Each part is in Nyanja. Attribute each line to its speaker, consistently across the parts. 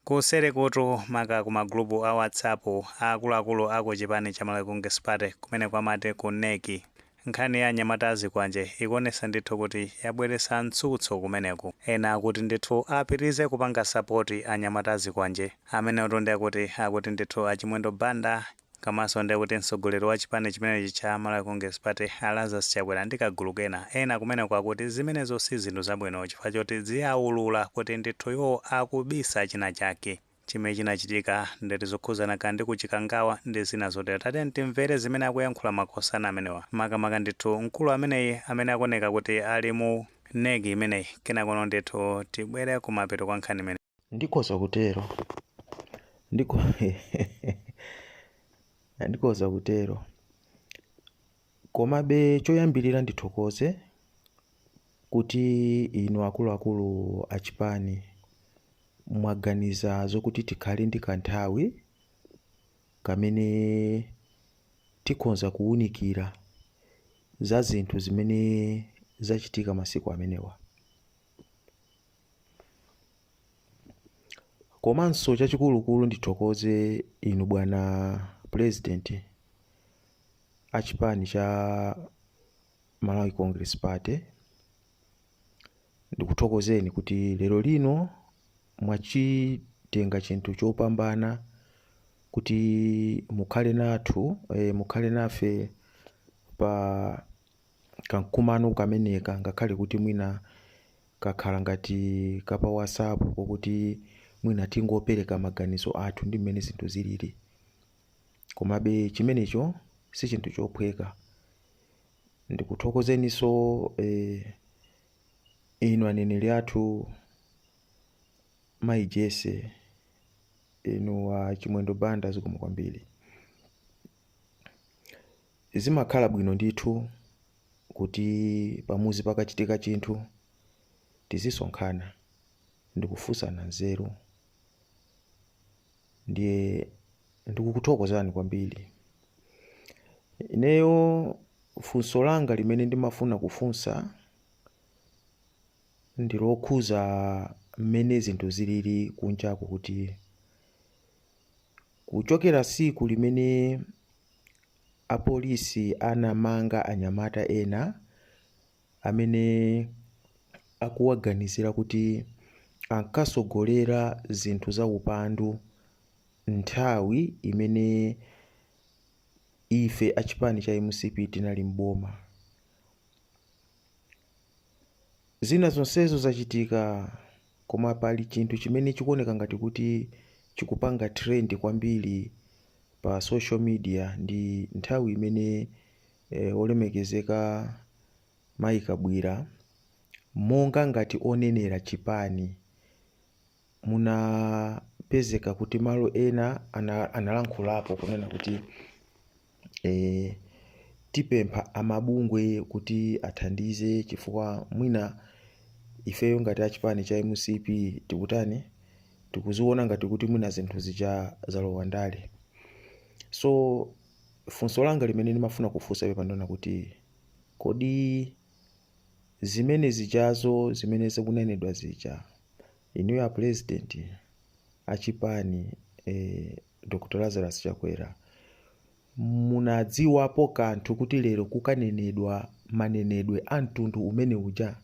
Speaker 1: Kuserekutu maka ku magulupu a WhatsApp a akuluakulu a ku chipani cha Malawi Congress Party kumene kwamati ku NEC, nkhani ya anyamata a zikwanje ikuonesa ndithu kuti yabweresa mtsutso kumeneku. Ena akuti ndithu apitirize kupanga support anyamata a zikwanje amenewotu ndiye kuti akuti ndithu a Chimwendo Banda komanso ndiye kuti mtsogoleri wa chipani chimenechi cha Malawi Congress Party a Lazarus Chakwera ndi kagulu kena. Ena kumeneko akuti zimenezo si zinthu zabwino chifukwa choti ziyaulula kuti ndithu iwo akubisa china chake chimene chinachitika ndeti zokhuzana kaya ndi ku Chikangawa ndi zina zotero. Tatiyeni timvere zimene akuyankhula makosana amenewa makamaka ndithu mkulu ameneyi amene akuoneka kuti ali mu NEC imeneyi kenakono ndithu tibwere kumapeto kwa nkhani imeneyi.
Speaker 2: Ndikhoza kutero. Ndikhoza kutero. Komabe choyambirira ndithokoze kuti inu akuluakulu achipani mwaganiza zokuti tikhale ndi kanthawi kamene tikhonza kuwunikira za zinthu zimene zachitika masiku amenewa. Komanso chachikulukulu ndithokoze inu bwana president a chipani cha Malawi Congress Party, ndikuthokozeni kuti lero lino mwachitenga chinthu chopambana kuti mukhale nathu, mukhale nafe pa kamkumano kameneka, ngakhale kuti mwina kakhala ngati kapa WhatsApp kokuti mwina tingopereka maganizo athu ndi mmene zinthu zilili, komabe chimenecho si chinthu chophweka. Ndikuthokozeninso inu aneneri athu Mayi Jesse, inu a Chimwendo Banda, zikomo kwambiri. Zimakhala bwino ndithu kuti pamuzi pakachitika chinthu tizisonkhana ndikufunsana nzeru, ndiye ndikukuthokozani kwambiri. Ineyo funso langa limene ndimafuna kufunsa ndi lokhuza mmene zinthu zilili kunjaku, kuti kuchokera siku limene apolisi anamanga anyamata ena amene akuwaganizira kuti ankasogolera zinthu za upandu nthawi imene ife achipani cha MCP tinali mboma, zina zonsezo zachitika, koma pali chinthu chimene chikuoneka ngati kuti chikupanga trend kwambiri pa social media ndi nthawi imene olemekezeka Mayi Kabwira monga ngati onenera chipani munapezeka kuti malo ena analankhulapo kunena kuti tipempha amabungwe kuti athandize chifukwa mwina ifeyo ngati achipani cha MCP tikutani, tikuziona ngati kuti mwina zinthu zija zalowa ndale. So funso langa limene ndimafuna kufunsa pepa ndona kuti kodi zimene zijazo zimene zikunenedwa zija, inuyo a president achipani Dr. Lazarus Chakwera munadziwapo kanthu kuti lero kukanenedwa manenedwe a mtundu umene uja,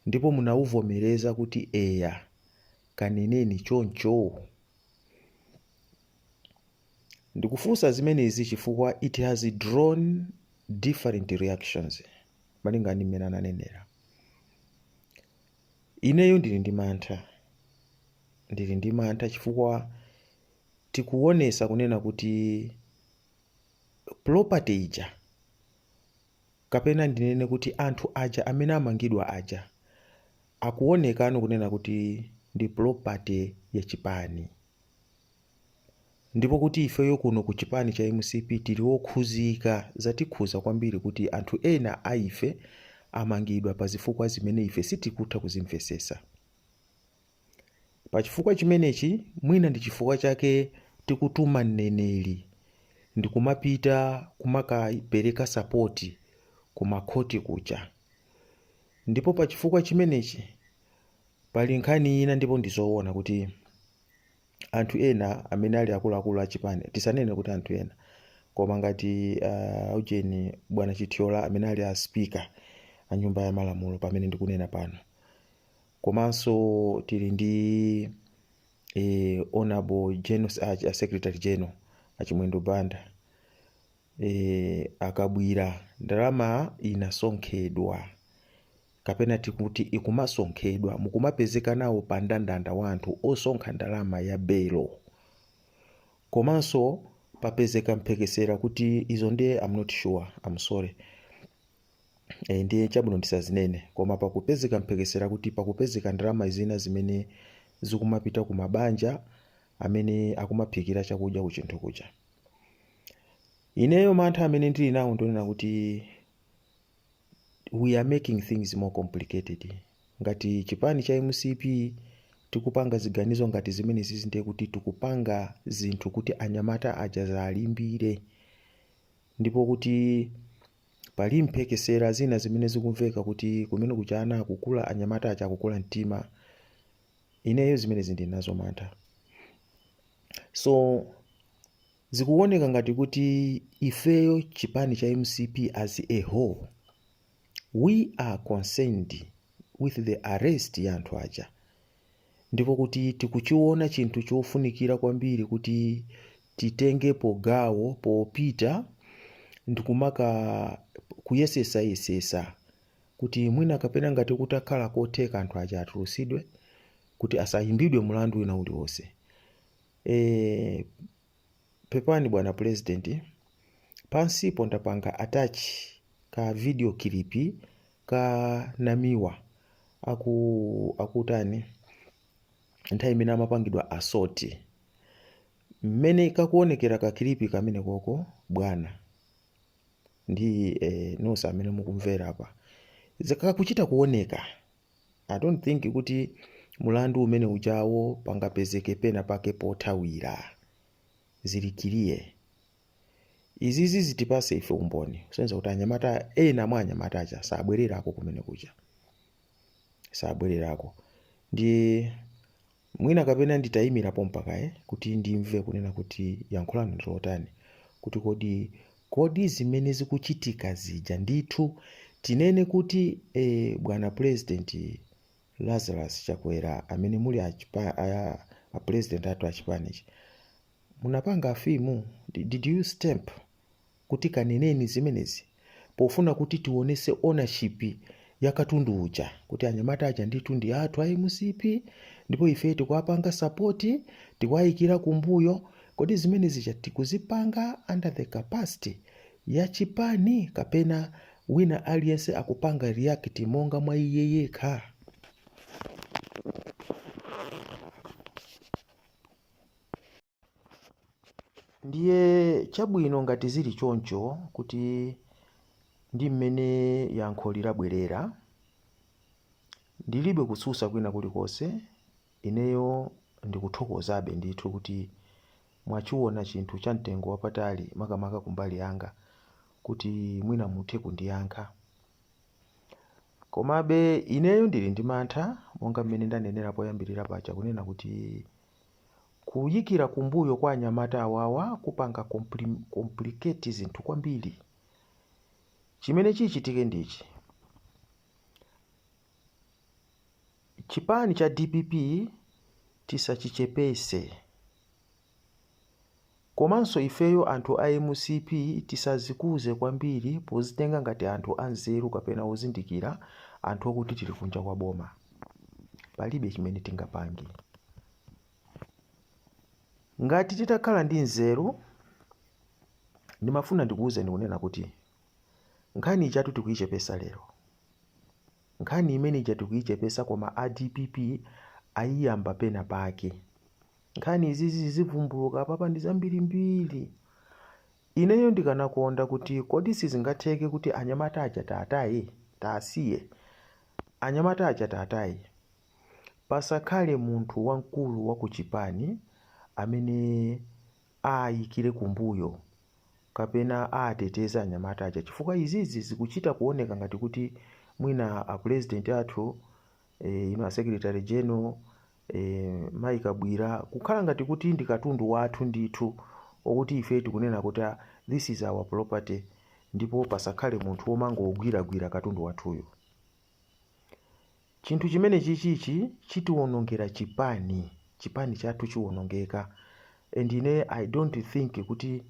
Speaker 2: ndipo munauvomereza kuti eya kaneneni choncho? Ndikufunsa zimenezi chifukwa it has drawn different reactions malinga ndi mmene ananenera. Ineyo ndili ndi mantha, ndili ndi mantha chifukwa tikuonesa kunena kuti property ija, kapena ndinene kuti anthu aja amene amangidwa aja akuonekano kunena kuti ndi property ya chipani, ndipo kuti ifeyo kuno ku chipani cha MCP tili okhuzika, zatikhuza kwambiri kuti anthu ena a ife amangidwa pa zifukwa zimene ife sitikutha kuzimvesesa. Pa chifukwa chimenechi mwina ndi chifukwa chake tikutuma mneneri ndikumapita kumakapereka support kumakhoti kuja. Ndipo pa chifukwa chimenechi pali nkhani ina, ndipo ndizoona kuti Anthu ena amene ali akuluakulu achipani, tisanene kuti anthu ena, koma ngati ujeni bwana Chithyola amene ali a speaker a Nyumba ya Malamulo pamene ndikunena pano, komanso tili ndi honorable general, secretary general Achimwendo Banda, akabwira ndalama inasonkhedwa kapena tikuti ikumasonkhedwa, mukumapezeka nawo pa ndandanda wa anthu osonkha ndalama ya belo. Komanso papezeka mphekesera kuti izo ndiye I'm not sure, I'm sorry, ndiye chabwino ndisazinene, koma pakupezeka mphekesera kuti pakupezeka ndalama zina zimene zikumapita ku mabanja amene akumaphikira chakudya ku chinthu kuja. Ineyo mantha amene ndili nawo ndionena kuti we are making things more complicated. Ngati chipani cha MCP tikupanga ziganizo ngati zimene zizi, ndiye kuti tikupanga zinthu kuti anyamata aja zalimbire, ndipo kuti pali mphekesera zina zimene zikumveka kuti kumene kuja ana akukula, anyamata aja akukula mtima. Ineyo zimene zindili nazo mantha. So zikuoneka ngati kuti ifeyo chipani cha MCP as a whole, we are concerned with the arrest ya anthu aja, ndipo kuti tikuchiona chinthu chofunikira kwambiri kuti titengepo gawo popita ndikumaka kuyesesayesesa kuti mwina kapena ngati kutakhala kotheka anthu aja atulusidwe kuti asayimbidwe mulandu wina uliwonse. Pepani bwana president, pansipo ndapanga attach ka video clip ka Namiwa akutani nthawi imene amapangidwa assault. Mmene kakuonekera ka clip kamene koko, bwana, ndi nonse amene mukumvera apa, zikakuchita kuoneka, I don't think kuti mulandu umene ujawo pangapezeke pena pake pothawira. Zili clear. Izizi zitipase ife umboni kusonyeza kuti anyamata ena mwa anyamata aja sabwererako kumene kuja, sabwererako. Ndi mwina kapena nditayimirapo mpaka kuti ndimve kunena kuti yankhulani ndilotani, kuti kodi zimene zikuchitika zija ndithu tinene kuti bwana president Lazarus Chakwera amene muli a president athu achipanichi, munapanga affirm, did you stamp kuti kaneneni zimenezi pofuna kuti tionese ownership ya katundu uja, kuti anyamata aja ndithu ndi athu a MCP ndipo ife tikuwapanga support, tikuwayikira kumbuyo? Kodi zimene zija tikuzipanga under the capacity ya chipani kapena wina aliyense akupanga react monga mwa iye yekha? Ndiye chabwino, ngati zili choncho kuti ndi mmene yankho lilabwerera, ndilibe kutsutsa kwina kulikonse. Ineyo ndikuthokozabe ndithu kuti mwachiona chinthu cha mtengo wapatali, makamaka kumbali yanga, kuti mwina muthe kundiyankha. Komabe ineyo ndili ndi mantha, monga mmene ndanenera poyambirira paja, kunena kuti kuyikira kumbuyo kwa anyamata awawa kupanga complicate zinthu kwambiri. Chimene chichitike ndichi: chipani cha DPP tisachichepese, komanso ifeyo anthu a MCP tisazikuze kwambiri pozitenga ngati anthu anzeru kapena ozindikira, anthu okuti tili kunja kwa boma. Palibe chimene tingapange. Ngati titakhala ndi nzeru, ndimafuna ndikuwuzeni kunena kuti nkhani ijatu tikuyichepesa lero, nkhani imene ija tikuyichepesa, koma a DPP ayiyamba pena pake. Nkhani izizi zivumbuluka papa ndi zambirimbiri. Ineyo ndikanakonda kuti kodi sizingatheke kuti anyamata aja taataye, taasiye anyamata aja, taataye, pasakhale munthu wamkulu wa kuchipani amene ayikire kumbuyo kapena ateteze anyamata aja, chifukwa izizi zikuchita kuoneka ngati kuti mwina a president athu, ino a secretary general. Mayi Kabwira, kukhala ngati kuti ndi katundu wathu ndithu, okuti ife tikunena kuti, "Ah, this is our property," ndipo pasakhale munthu womangogwiragwira katundu wathuyo. Chinthu chimene chichichi chitiwonongera chipani, chipani chathu chiwonongeka. And ine I don't think kuti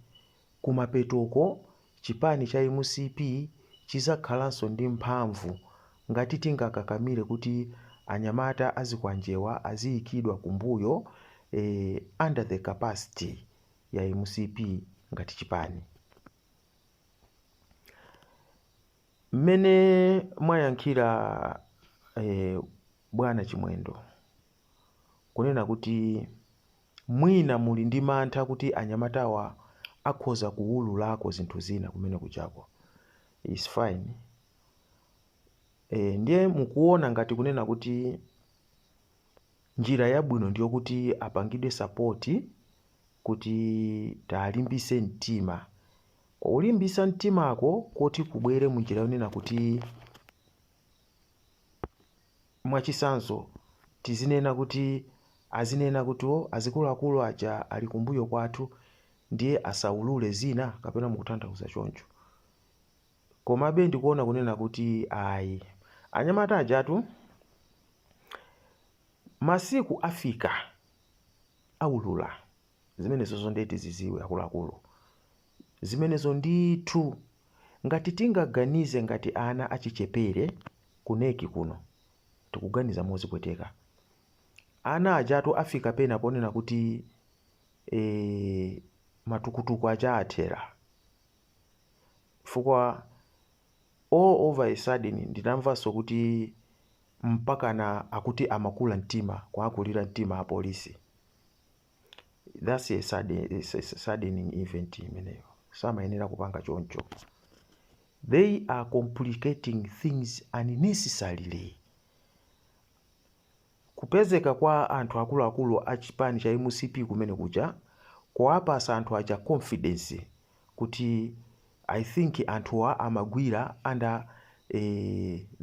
Speaker 2: kumapetoko chipani cha MCP chizakhalanso ndi mphamvu ngati tingakakamire kuti anyamata azikwanjewa aziyikidwa kumbuyo under the capacity ya MCP ngati chipani. Mmene mwayankhira bwana Chimwendo, kunena kuti mwina muli ndi mantha kuti anyamatawa akhoza kuwululako zinthu zina kumene kuchako, is fine. Ndiye mukuona ngati kunena kuti njira yabwino ndiyo kuti apangidwe support, kuti talimbise mtima, kulimbisa mtimako kuti kubwere munjira yonena kuti, mwachisanzo, tizinena kuti azinena kuti, "O, azikuluakulu aja ali kumbuyo kwathu," ndiye asaulule zina, kapena mukutanthauza choncho? Komabe ndikuona kunena kuti ayi, anyamata ajatu masiku afika aulula zimenezo. Ndeti ziziwe akuluakulu zimenezo ndithu. Ngati tingaganize ngati ana achichepere ku NEC kuno, tikuganiza mozipweteka. Ana ajatu afika pena ponena kuti matukutuku aja athera, chifukwa all over a sudden ndinamvanso kuti mpakana akuti amakula mtima, kuakulira mtima apolisi. That's a saddening event imeneyo. Samayenera kupanga choncho. They are complicating things unnecessarily. Kupezeka kwa anthu akuluakulu a chipani cha MCP kumene kuja kuwapasa anthu aja confidence kuti I think anthuwa amagwira under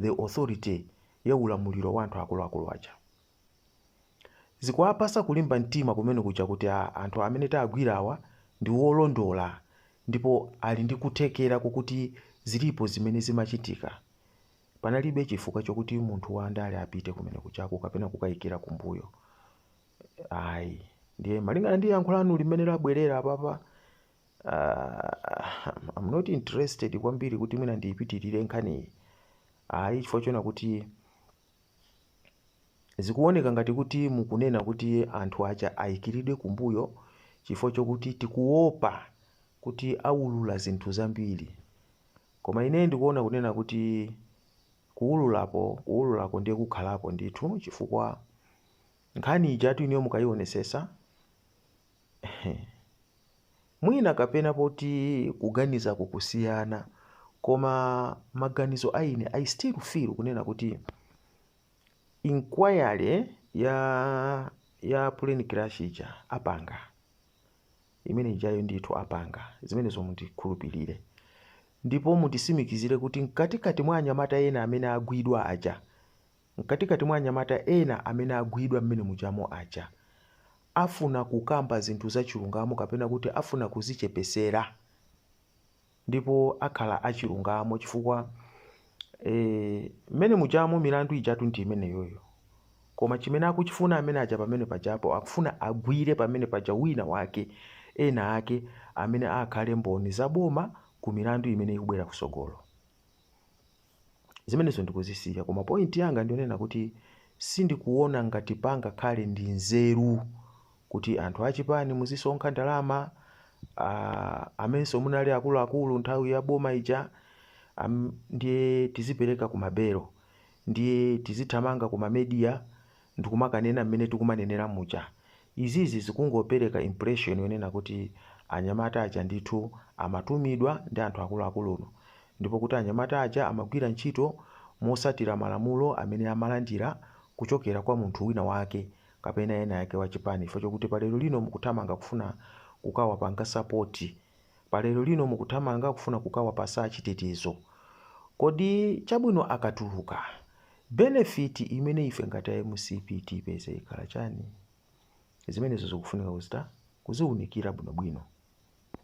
Speaker 2: the authority ya ulamuliro wa anthu akuluakulu aja. Zikuwapasa kulimba mtima kumene kuja kuti, ah, anthu amene tagwirawa ndi wolondola ndipo ali ndi kuthekera kokuti zilipo zimene zimachitika. Panalibe chifukwa chokuti munthu wandale apite kumene kuchako kapena kukayikira kumbuyo, ayi. Ndiye malingana ndi yankho lanu limene labwerera apapa, I'm not interested kwambiri kuti mwina ndiyipitirire nkhaniyi, ayi, chifukwa chona kuti zikuoneka ngati kuti mukunena kuti anthu aja ayikiridwe kumbuyo chifukwa chokuti tikuopa kuti aulula zinthu zambiri. Koma ine ndikuona kunena kuti kuwululapo, kuwululako ndiye kukhalapo ndithu, chifukwa nkhani ijatu iniyo mukayionesesa mwina kapena poti kuganiza kukusiyana, koma maganizo aine, I still feel kunena kuti inquiry ya plane crash ija apanga, imene ijayo ndithu apanga. Zimenezo mundikhulupirire ndipo mutisimikizire kuti mkatikati mwa anyamata ena amene agwidwa aja, mkatikati mwa anyamata ena amene agwidwa mmene mujamo aja, afuna kukamba zinthu zachilungamo kapena kuti afuna kuzichepesera ndipo akhala achilungamo, chifukwa mmene mujamo milandu ijatu ndi imeneyoyo. Koma chimene akuchifuna amene aja pamene pajapo, akufuna agwire pamene paja wina wake, ena ake amene akhale mboni zaboma ku milandu imene ikubwera kusogolo. Zimenezo ndikuzisiya, koma point yanga ndionena kuti sindikuona ngati pangakhale ndi nzeru kuti anthu achipani muzisonkha ndalama, amenso munali akuluakulu nthawi ya boma ija, ndiye tizipereka ku mabelo, ndiye tizithamanga ku ma media ndikumakanena mmene tikumanenera muja. Izizi zikungopereka impression yonena kuti anyamata aja ndithu amatumidwa ndi anthu akuluakuluno, ndipo kuti anyamata aja amagwira ntchito mosatira malamulo amene amalandira kuchokera kwa munthu wina wake kapena ena yake wachipani, chifukwa chokuti palero lino mukuthamanga kufuna kukawapanga support, palero lino mukuthamanga kufuna kukawapasa chitetezo. Kodi chabwino, akatuluka, Benefit imene ife ngati a MCP tiyipeze ikhala chani? Zimenezo zikufunika kuzita kuziwunikira bwinobwino.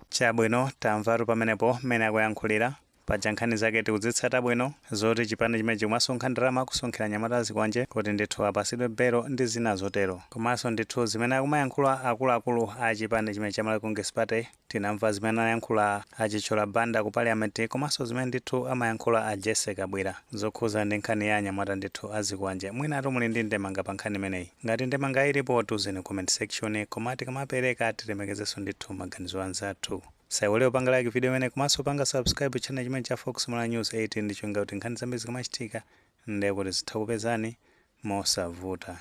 Speaker 1: Chabwino, tamvatu pamenepo mmene akuyankhulira. Paja nkhani zake tikudzitsata bwino, zoti chipani chimene chikumasonkha ndalama kusonkhera anyamata azikwanje kuti ndithu apasidwe belo ndi zina zotero. Komanso ndithu zimene akumayankhula akuluakulu a chipani chimene cha Malawi Congress Party, tinamva zimene anayankhula a Chithyola Banda ku parliament, komanso zimene ndithu amayankhula a Jessie Kabwila zokhuza ndi nkhani ya anyamata ndithu azikwanje. Mwinatu muli ndi ndemanga pa nkhani imeneyi. Ngati ndemanga ilipo, tiuzeni comment section, koma tikamapereka tilemekezenso ndithu maganizo anzathu. Saiwale kupanga like video imene komanso panga subscribe channel chimene cha Fox Malawi News 18 ndi cholinga kuti nkhani zambiri zikamachitika ndiye kuti zitha kupezani mosavuta.